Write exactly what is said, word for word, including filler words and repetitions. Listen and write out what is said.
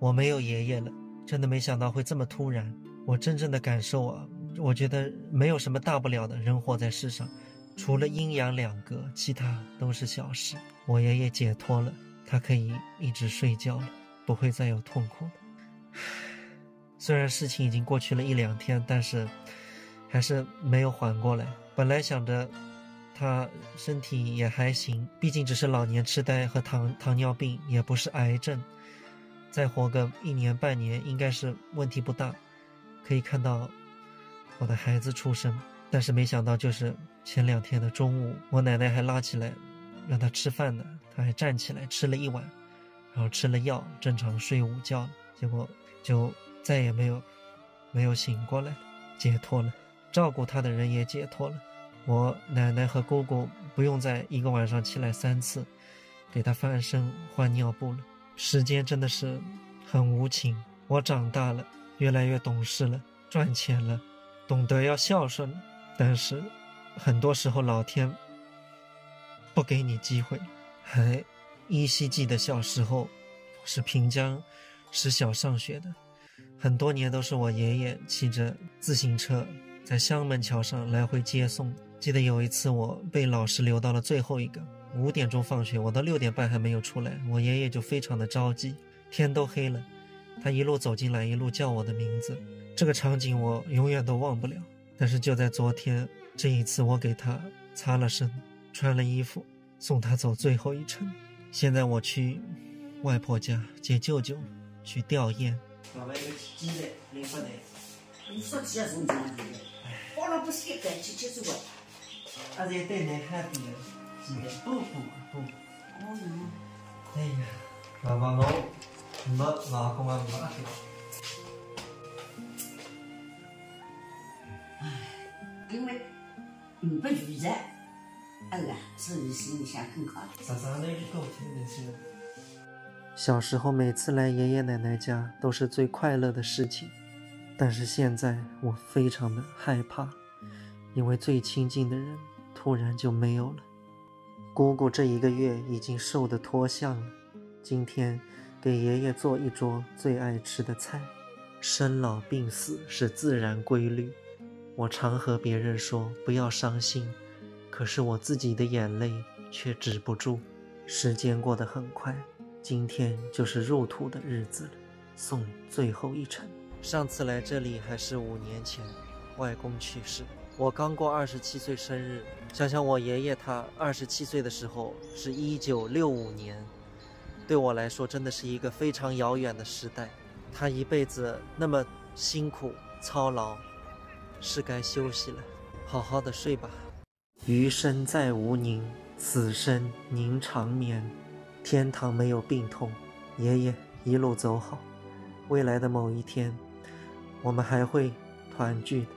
我没有爷爷了，真的没想到会这么突然。我真正的感受啊，我觉得没有什么大不了的，人活在世上，除了阴阳两隔，其他都是小事。我爷爷解脱了，他可以一直睡觉了，不会再有痛苦了。虽然事情已经过去了一两天，但是还是没有缓过来。本来想着他身体也还行，毕竟只是老年痴呆和糖糖尿病，也不是癌症，再活个一年半年应该是问题不大，可以看到我的孩子出生。但是没想到，就是前两天的中午，我奶奶还拉起来让他吃饭呢，他还站起来吃了一碗，然后吃了药，正常睡午觉了。结果就再也没有没有醒过来了，解脱了。照顾他的人也解脱了。我奶奶和姑姑不用再一个晚上起来三次，给他翻身换尿布了。时间真的是很无情。我长大了，越来越懂事了，赚钱了，懂得要孝顺了，但是很多时候老天不给你机会。还依稀记得小时候，我是平江实小上学的，很多年都是我爷爷骑着自行车在香门桥上来回接送。记得有一次，我被老师留到了最后一个，五点钟放学，我到六点半还没有出来，我爷爷就非常的着急。天都黑了，他一路走进来，一路叫我的名字。这个场景我永远都忘不了。但是就在昨天，这一次我给他擦了身，穿了衣服，送他走最后一程。现在我去外婆家接舅舅，去吊唁。爸爸，侬去几岁？零八年。侬说起来是这样子的，我都不是一个去接触过。啊，这对你还比了，是的，不不不。哦哟。哎呀，爸爸，我没老公啊，没阿哥。哎，因为 嗯，不遇着，哎呀，所以心里想更好。常常来一个天的是。小时候每次来爷爷奶奶家都是最快乐的事情，但是现在我非常的害怕，因为最亲近的人突然就没有了。姑姑这一个月已经瘦得脱相了，今天给爷爷做一桌最爱吃的菜。生老病死是自然规律，我常和别人说不要伤心，可是我自己的眼泪却止不住。时间过得很快，今天就是入土的日子了，送最后一程。上次来这里还是五年前，外公去世，我刚过二十七岁生日。想想我爷爷他二十七岁的时候是一九六五年，对我来说真的是一个非常遥远的时代。他一辈子那么辛苦操劳，是该休息了，好好的睡吧。余生再无宁，此生宁长眠。天堂没有病痛，爷爷一路走好，未来的某一天，我们还会团聚的。